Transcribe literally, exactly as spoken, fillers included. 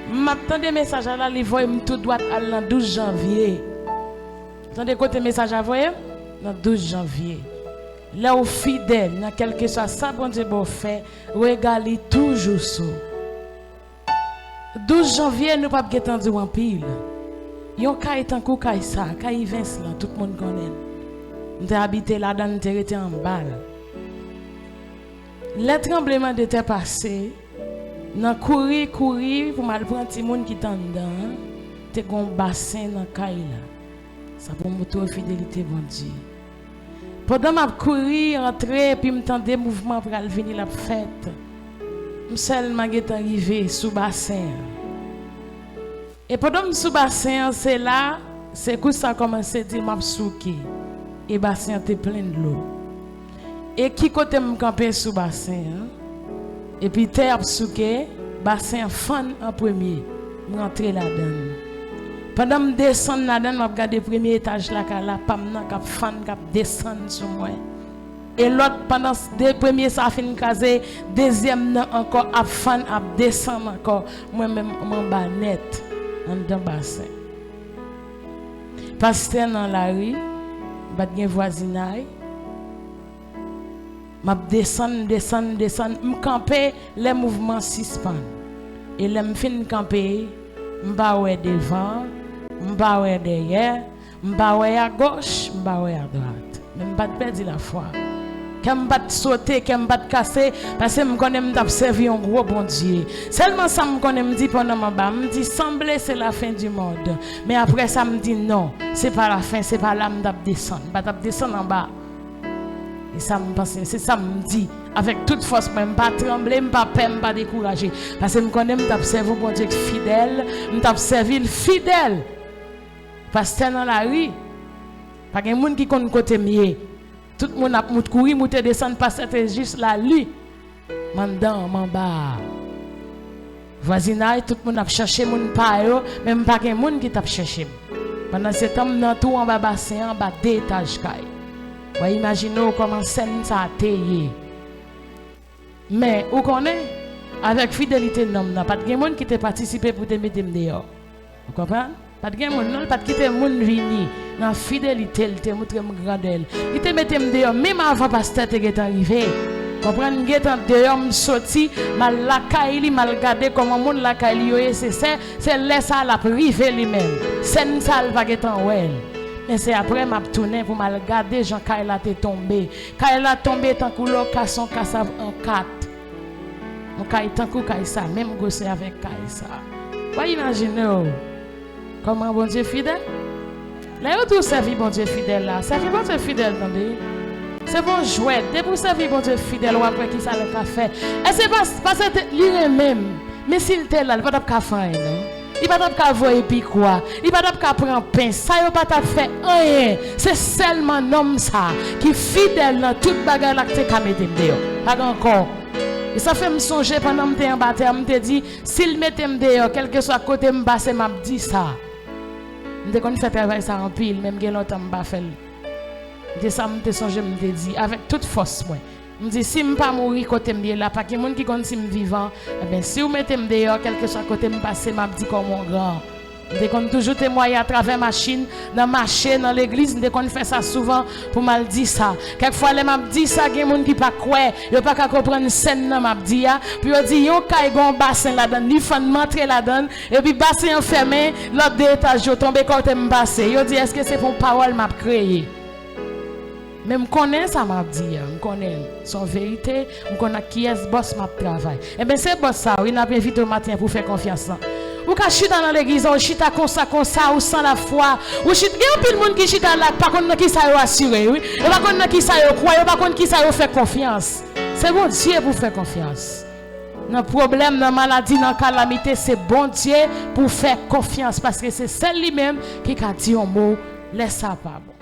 M ap tande mesaj la, li voye m tou dwat al nan douz janvye. Tande kote mesaj la voye m? Nan douz janvye. Lè w fidèl nan kèlkeswa sa Bondye ba w fè, rega li toujou sou. Douz janvye, nou p ap gentan di w anpil. Yon kay tankou kay sa, kay Ivens lan, tout moun konnen l. M te abite ladan l, m te rete anba l. Lè tranblemanntè pase, nan kouri, kouri pou m al pran timoun ki t anndan an, te gen yon basen nan kay la. Sa pou montre w fidelite Bondye. Pandan m ap kouri, antre, epi m tande mouvman pral vini, l ap fèt. M sèlman gentan rive sou basen an. E pandan m sou basen an, se la, sekou sa kòmanse di m ap souke. E basen an te plen dlo. E ki kote m kanpe sou basen an? Epi tè ap souke, basen an fann an premye. M rantre ladan l. Pandan m desann ladan l, m ap gade premye etaj lakay la, pa m nan k ap fann, k ap desann sou mwen. E lòt, pandan s- de premye sa fin kraze, dezyèm nan ankò ap fann, ap desann ankò. Mwen menm, m anba nèt, anndan basen. Pastè nan lari, m pa t gen vwazinay. M ap desann, desann, desann. M kanpe lè mouvman sispann. E lè m fin kanpe, m pa wè devan, m pa wè dèyè, m pa wè agoch, m pa wè adwat. Men m pa t pèdi lafwa. Kè m pa t sote, kè m pa t kase, paske m konnen m t ap sèvi yon gwo Bondye. Sèlman sa m konnen, m di pandan m anba, m di, sanble se lafen di mond. Men apre sa, m di, non, se pa lafen, se pa la m t ap desann. M pa t ap desann anba. E sa m panse, se sa m di. Avèk tout fòs mwen, m pa tranble, m pa pè, m pa dekouraje. Paske m konnen m t ap sèvi yon Bondye ki fidèl, m t ap sèvi l fidèl. Pastè nan lari, pa gen moun ki konn kote m ye. Tout moun ap mout, kouri, moute, desann, pastè te jis la, li. M anndan, m anba a. Vwazinay, tout moun ap chèche moun pa yo, men m pa gen moun ki t ap chèche m. Pandansetan, m nan tou anba basen an, anba de etaj kay. W a imajine w kòman sèn sa a te ye. Men, ou konnen, avèk fidelite nonm nan, pa t gen moun ki te patisipe pou te mete m deyò. Ou konprann? Pa t gen moun, non, l pa t kite moun vini. Nan fidelite l, li te montre m grandè l. Li te mete m deyò, menm avan pastè te gentan rive. Konprann, m gentan deyò, m soti, m al lakay li, m al gade kòman moun lakay li yo ye, se sè, se lè sa a l ap rive li menm. Sèn sa a, l pa gentan wè l. Men se apre m ap tounen pou m al gade jan kay la te tonbe. Kay la tonbe tankou lè w kase yon kasav an kat. Yon kay tankou kay sa, menm gwosè avèk kay sa. W a imajine w kòman Bondye fidèl? Lè yo di w sèvi Bondye fidèl la, sèvi Bondye fidèl, tande. Se pa yon jwèt. Depi w sèvi Bondye fidèl, w ap wè kisa l ka fè. E se pa, paske te- li renmen m. Men si l te la, li pa t ap ka fè anyen, non. Li pa t ap ka voye pikwa. Li pa t ap ka pran pens. Sa yo pa t ap fè anyen. Se sèlman nonm sa ki fidèl nan tout bagay la ki te ka mete m deyò. Pa gen ankò. E sa fè m sonje pandan m te anba tè a, m te di, si l mete m deyò, kèlkeswa kote m pase, m ap di sa. M te konn fè travay sa anpil, men m gen lontan m pa fè l. Se sa m te sonje, m te di, avèk tout fòs mwen. M di, si m pa mouri kote m ye la, pa gen moun ki konn si m vivan. Enben, si w mete m deyò, kèlkeswa kote m pase, m ap di kòman w gran. M te konn toujou temwaye atravè machin, nan mache, nan legliz, m te konn fè sa souvan pou m al di sa. Kèk fwa, lè m ap di sa, gen moun ki pa kwè, yo pa ka konprann sèn nan m ap di a. Pou yo di, yon kay gen yon basen ladan l, li fann, m antre ladan l, epi basen an fèmen, lòt de etaj yo tonbe kote m pase. Yo di, èske se pou yon pawòl m ap kreye? Men m konnen sa m ap di a, m konnen l. Se yon verite, m konn ak kiyès bòs m ap travay. Enben, se bòs sa a, wi, n ap envite w maten an pou fè konfyans lan. Ou ka chita nan legliz la, ou chita konsa, konsa, ou san lafwa. Ou chita, gen anpil moun ki chita la, pa konn nan kisa yo asire, wi. Yo pa konn nan kisa yo kwè, yo pa konn kisa yo fè konfyans. Se Bondye pou fè konfyans. Nan pwoblèm, nan maladi, nan kalamite, se Bondye pou fè konfyans, paske se sèl li menm ki ka di yon mo, lè sa pa bon.